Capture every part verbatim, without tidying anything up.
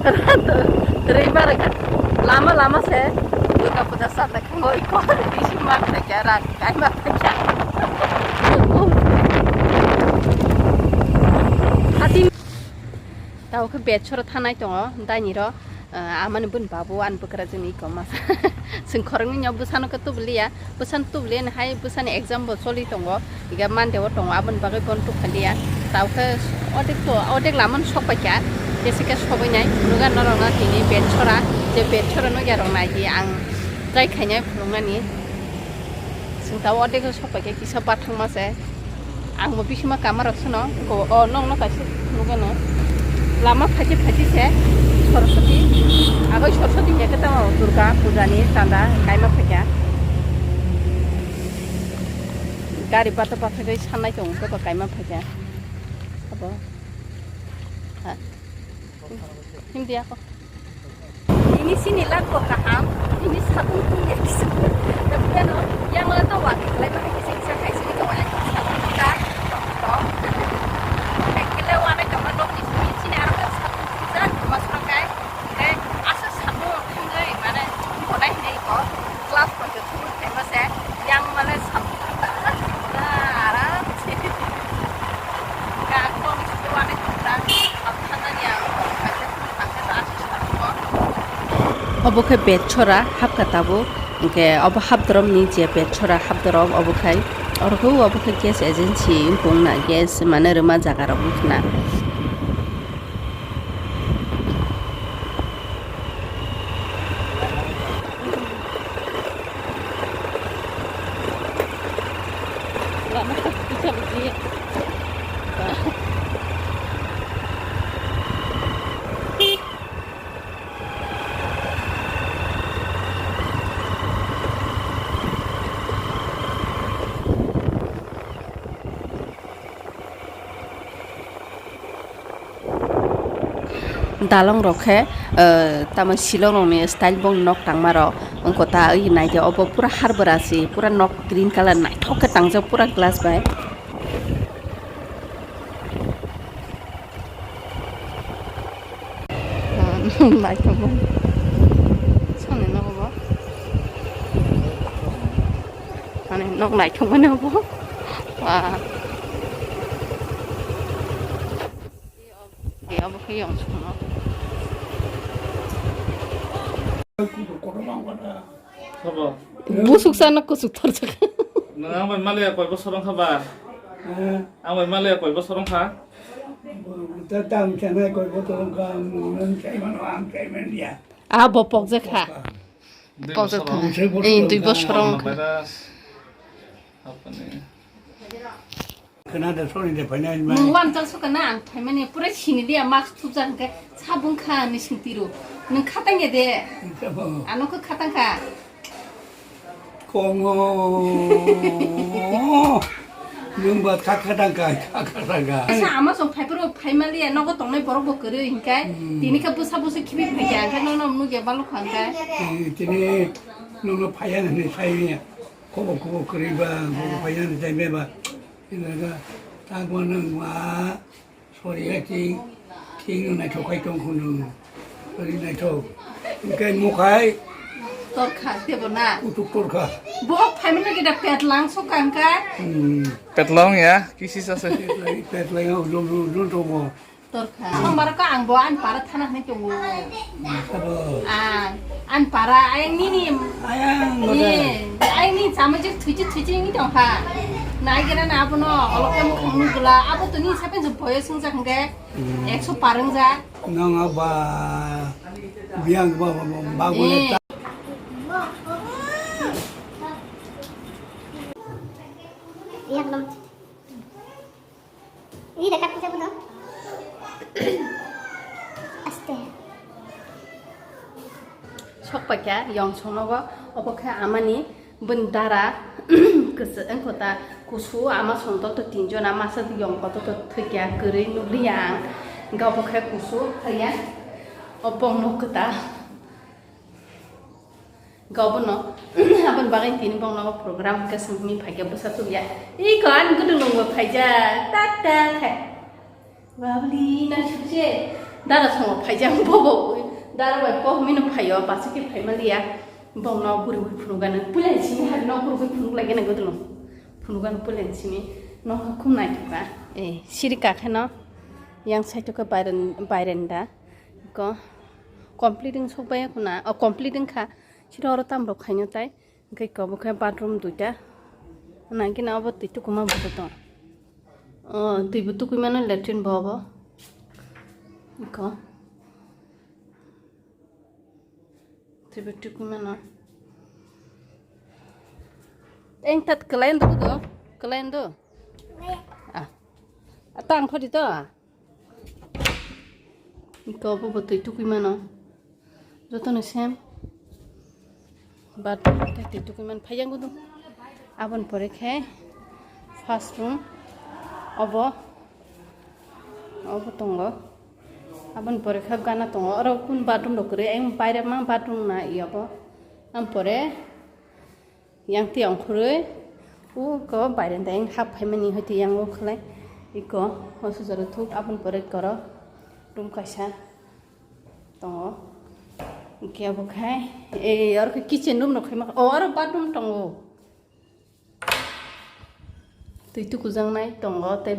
Rwima rwkha. Lama lama se Durga puja sal rwkha. Oi, kok bisi ma khaikha, rang kai ma khaikha. Hati. Tao khe bed sora thanai tongo, daini ro, eh, amani bun babu ani bwkrajwkni iko masa. Chwng khoroknwi no bwsano khe tubuliya, bwsano tubuliya ni hai bwsani exam bo choli tongo, higa Monday o tongo, aboni bagwi bono tukhaliya. Tao khe odek to, odek lamano sok paikha, jese khe sobainai, phunukha norokno tini bed sora, je bed sora nukya rok nai di ang try khainai phunuknani. Chwng tao odek sok paikha kisa bathangma se. Ang bo bisima kama rok sano. Ko, o, nong no kaisa nugano. Lama phaji phaji se Saraswati. Agoi Saraswati ya khe tamo Durga puja ni chanda kaima phaikha. Gari bata bata kai sanai tong ko kaima phaikha. Abo. Ha. Hindi ako. Ini sini lago kaham, ini sabun punya kisah. Tapi ano, yang mana tahu lagi, kalau pakai kisah kisah kayak sini, kalau yang sabun kita, kita, kita warna kamar dong di sini, sini ada sabun kita, masuk kai, eh, asa sabun, ini mana, boleh ini kok, kelas pakai sabun, kayak masa, yang mana sabun, aram sih. Obo khe bed sora hapkha tabuk, hinkhe obo hapdoromni je bed sora hapdorom obo khai, oro khe obo khe gas agency wngkha na, gas mane rwma jaga rok wngkha na. Dalong rok khe, eh, tamo silong rokni style bong nok tangma rok wngkha ta, oi naidi obo pura har bwra se, pura nok green colour naithok khe tangjak pura glass bai. Naithok bong sani nogo bo. Mane nok naithok mani obo. Wah. Oke, obo khe yong songno. Sabo. Busuk sana kusuk thorjak. Nang ang bai maliya koi bosor wngkha ba? Eh. Ang bai maliya koi bosor wngkha? Ta tang sana koi bosor wngkha, nang sai mano ang sai man ya. Ah, bo pokjak kha. Dui bosor wng. Eh, dui bosor wng. Virus. Apa ni? Khna da soni de phaina ni mai. Nwng uansuk kha na ang phaimani pura sini dia mask thupjak hwnkhe sabung kha ni singtiro. Nwng khatang ya de? Sabo. Ano khe khatang kha. Kongo. Nwng ba kha khatang kha, kha khatang kha. Sa ama song phaiphuru phaimaliya nogo tongnai borok bo kwrwi hinkhe. Hmm. Tini khe bwsa bwsa khibi phaikha hinkhe nono nukya balukha hinkhe. Eh, tini nono phaiya hinwi sai. Kobo kobo kwrwi ba, kobo phaiya hinwi sai ba. Ilaga tagma nangma sori hai ting ting no naithok khai tong khunu. Sori naithok. Engkai mukhai. Torkha tebo na. Utuk torkha. Bo phaimani kita pet lang so kangka. Hmm. Petlong ya, kisi sase. Pet lai, pet lai, oh, lom, lom, lom, lom, lom. Torkha. Sombar ka ang bo ani para thana hinwi tongo. Sabo. Ang ani para ayang nini. Ayang ni, model. Ayang ni chamajik thuichi thuichi hinwi tongkha. Nai gana na abono oloke mukhang nugula. Abo to ni sapen je boyo sungja hingke. Hmm. Ekso par wngja. Nang aba biang ba, ba, ba, ba, eh. Iya, belum. Ini dekat kita betul. Aste. Sok paikha yong songnogo, obo khe amani bini dara kwchwng wngkha ta, kusu ama songtol to tinjon, ama sa yong kotor to thwikya kwrwi nukliya ang, hwnkhe obo khe kusu haiya, o bongno kwtal. Gobono, aboni bagwi tini bongno program khe swngwi phaikhe bwsa tukya. Iko ani gudulungbo phaijak, tak tak khe. Babli, naisukse. Dara songo phaijak, bobo. Dara bai pohmino phaio, bachikhe phaimaliya. Bongno gurugwi phunukgano. Pulen simi hari no gurugwi phunuk lagi na godolo. Phunukgano pulen simi. No khum naithokha. Eh, siri kakheno. Yang side o khe bairen-, bairenda. Ko complete wng sok baiya khuna. O complete wngkha. Siri oro tamrok khaino tai. Hwnkhe iko bo khe bathroom duita. Nangkhe na obo twi tukuma bo tong. O twi bo tukui mano latrine bo obo. Iko. Twi bo tukui mano. Eng tat kelain do do. Kelain do. Ah. Tang khodi to. Iko bo bo twi tukui mano. Jotono same. But twi tukui man phaiyango do. Aboni pore khe first room obo. Obo tongo. Aboni pore khe gana tongo. Oro kun bathroom rok kwrwi. Ayang baire ma bathroom na iyabo. Am pore Yang twi ongkhorwi, uko bairenda yang hap phaimani hwtwi yang o khlai, iko o sujaro thuk, aboni pore koro room kaisa tongo. Hwnkhe obo khai, eh, oro khe kitchen room rok khaima, oh, oro bathroom tongo. Twi tukujaknai tongo, tei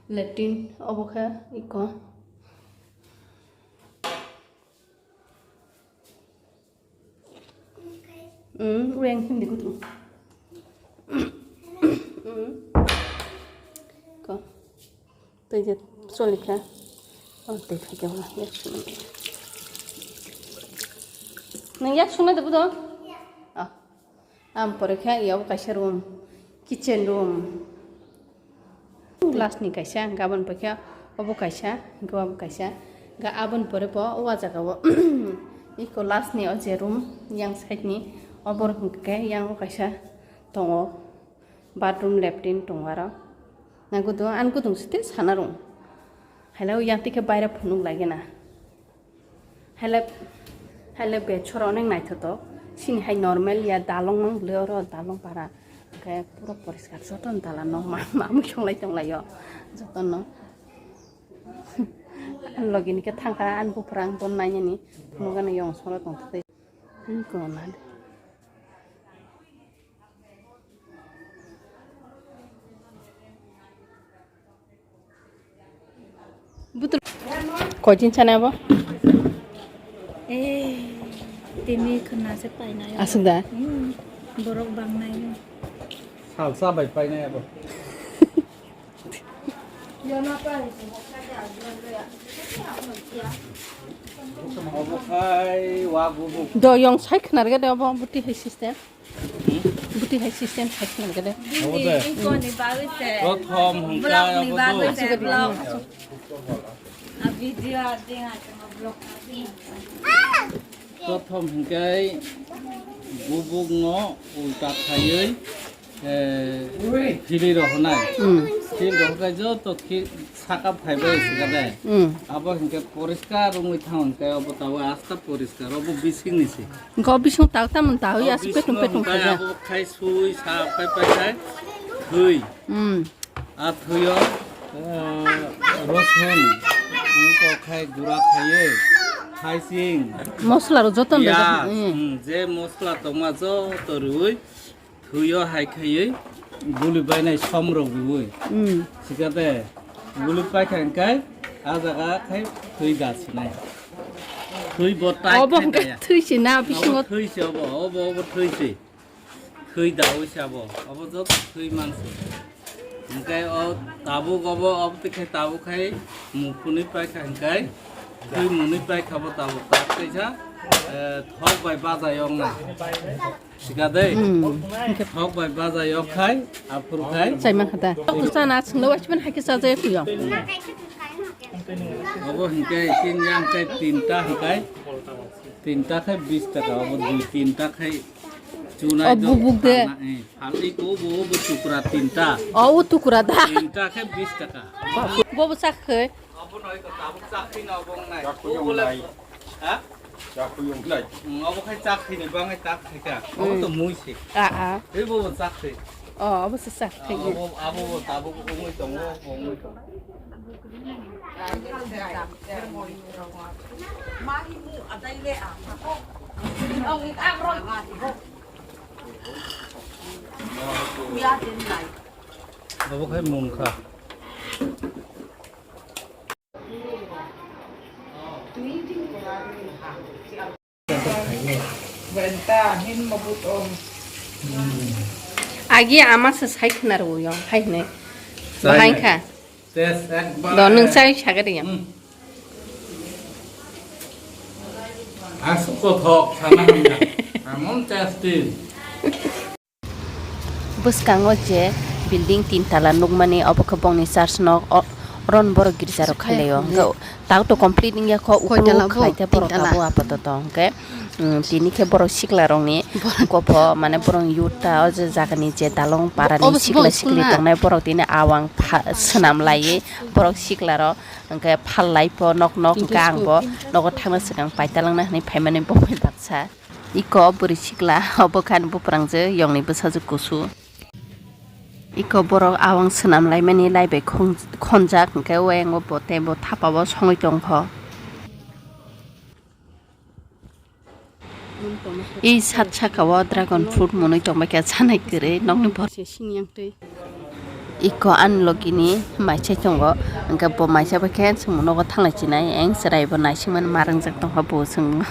latrine obo khe iko. Hmm, uyang hindi ko tu. Hmm. Ko. Tei je choli kha. Oh, tei kha kya wala. Yak suna. Nang yak suna de budo? Ah. Am pore khe ya obo kaisa room. Kitchen room. Glass ni kaisa, hwnkhe aboni pore khe obo kaisa, hwnkhe obo kaisa. Hwnkhe aboni pore bo o jaga o iko last ni o je room yang side ni obo hwnkhe yang o kaisa tongo, bathroom, latrine tongo aro. Na gudung, ani gudung site sana rung. Haila o yang twi khe baire phunuk lagi na. Haile, haile bed sora onek naithotok. Sini hai normal ya dalong mang bwlwi oro dalong para. Hwnkhe pura poriskar jotono dalan no ma, ma mui songlai tonglaio jotono. Logi ni khe thangkha ani buphurang bon nainani phunukgani yong sora tongthai. Ani kona. Butul. Koitin sana bo? Eh, tini khna se painai. Asuk da? Hmm, borok bangnai. Salsa bai painai abo. Obo khai wa gubuk. Do yong sai khna rega de obo buti hai system. Buti hai system khai khna rega de. Obo de. Bini ingkoni bagwi se. Prothom hwnkhe vlog ni obo bagwi do. Se vlog. A video a ding a tong vlog. Prothom hwnkhe gubuk no ulta khaiwi, eh, philwi rohonai. Hmm. Phil rohonai joto khi-, saka phaibai sikade. Hmm. Abo hwnkhe poriskar wngwi thang hwnkhe abo tabuk asta poriskar, obo bisingni se. Hwnkhe o bising tak tamoni tawi aswk petung petung khaijak. Abo khai sui sa phai phai khai thwi. Hmm. A thwio, eh, rosun, wngkok khai gura khaiwi, haising. Mosla rok joto piyaj, rwjak, hmm. Hmm, je mosla tongma joto rwui, thwio hai khaiwi, guli bainai som rok rwui. Hmm. Sikate, guli paikha hwnkhe, a jaga khai thwi da sinai. Thwi bo tai obo khai hwnkhe daya. Thwi si na bisingo. Obo thwi si obo, obo, obo thwi si. Thwi dawi se abo, abo joto thwi manse. Hwnkhe o tabuk obo, obo twi khai tabuk khai muphunwi paikha hwnkhe thwi munwi paikha bo tabuk tak kaisa, eh, thok bai baja yoknai. Sikade? Hmm. Thok bai baja yok khai, aphuru khai. Chaima khata. Kusa na chwngno wachman hakhe chaja ya kuyo. Obo hwnkhe tin yang khai tinta hwnkhe. Tinta khai bis taka, obo dui tinta khai chunai. O do bubuk de. Phalna, eh, phalwi ko bo, bo tukra tinta. O, o tukra da. Tinta khai bis taka. Bo bo chak khai. Obo noi ko tabuk chak khai na obo nai. Chak khai nai. Ha? Chak khai nai. Hmm, obo khai chak khai ni bangai tak khai ka. Obo to mui se. A, a. Ei bo bo chak khai. O, obo se chak khai. Obo, abo bo tabuk ungui tongo, ungui tongo. Abo khai mung kha. Agi ama se sai khna rw yo hai hwnwi. Bahai kha. Test ekbar. Do nwng sai sagari ya. Hmm. Asuk kothok sana hamya. Amon testing. Bwskango je building tin tala nukmani, obo khe bongni church nok, o-, oron borok girja rok khailaio. Hwnkhe tao to complete wngya kho, ukuluk khlaite borok tabuk apatot hwnkhe, mm, tini khe borok sikla rokni gopho, mane borok youth ta o je jagani je dalong parani sikla sikli tongnai borok tini awang pha-, swnam laiwi borok sikla rok hwnkhe phal lai pho nok nok hwnkhe ang bo nogo thangna swkang paita langna hwnwi phaimani bo bai baksa. Iko bwrwi sikla, obo khe ani buprang je yongni bwsajwk kusu. Iko borok awang swnam laimani lai bai khon-, khonjak, hwnkhe o ayang o bo tei bo thapa o songwi tongkho. I sat saka o dragon fruit mwnwi tongbaikha, chanai kwrwi nokni bor-, Iko ani logini maisai tongo, hwnkhe bo maisai bai khe chwng nogo thanglai chinai, eng chwrai bo naisingmani ma rwngjak tongkha bo chwng.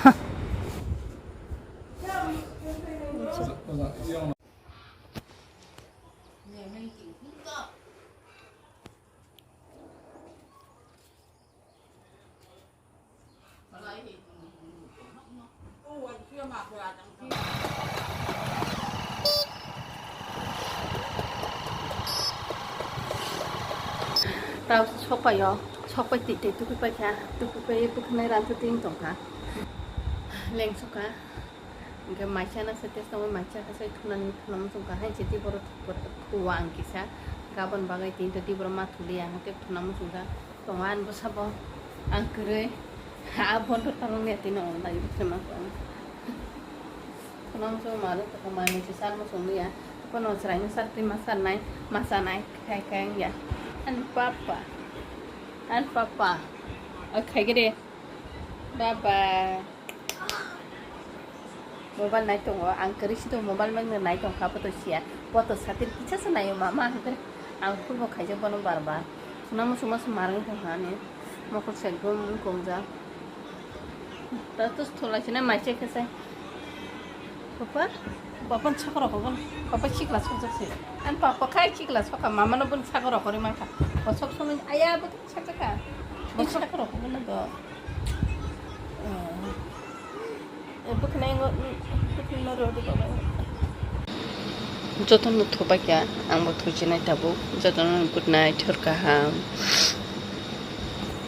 Tao sokpai o, sokpai twi twi tukui paikha, tukui pai bwkhwnai rantha twi wng tongkha. Leng sokha. Hwnkhe maisa no se tei tongwi maisa khe se thunani thuna muchung kha, hai se tei borok thuwa ang kisa, gabon bagwi tini to tei borok ma thuliya, hwnkhe thuna muchung kha. Tongo ani bwsabo ang kwrwi, a bondo tongya tini online se ma kha. Thuna muchung ma rwk tongkha, mai mui se sar muchung liya, bono chwraino sar twi ma sarnai, ma chanai khai khai wngya. Ani papa, ani papa, o khaigede. Bye bye. Mobile nai tongo, ang kwrwi si tongo, mobile mangno nai tongkha, abo to siya. Bo to satir kisa se naio, mama hwnkhe ang phulbo khaijak bono bar bar. Suna musu musu marwng tongkha ani. Mokol se gum gongjak. Ta to thola sina mai se kese. Papa, papa sakoro ko bon. Papa sikla sojak se. An papa khai sikla soka, mama no bon sakoro kori mangkha. Bo sok somoi aya bo Sakaka. Bo sakaka rok no do. Eh, bwkhwnai ngo, bwkhwnai no rw di baba. Jotono thubakya, ang bo thuchinai tabuk. Jotono good night, hor kaham.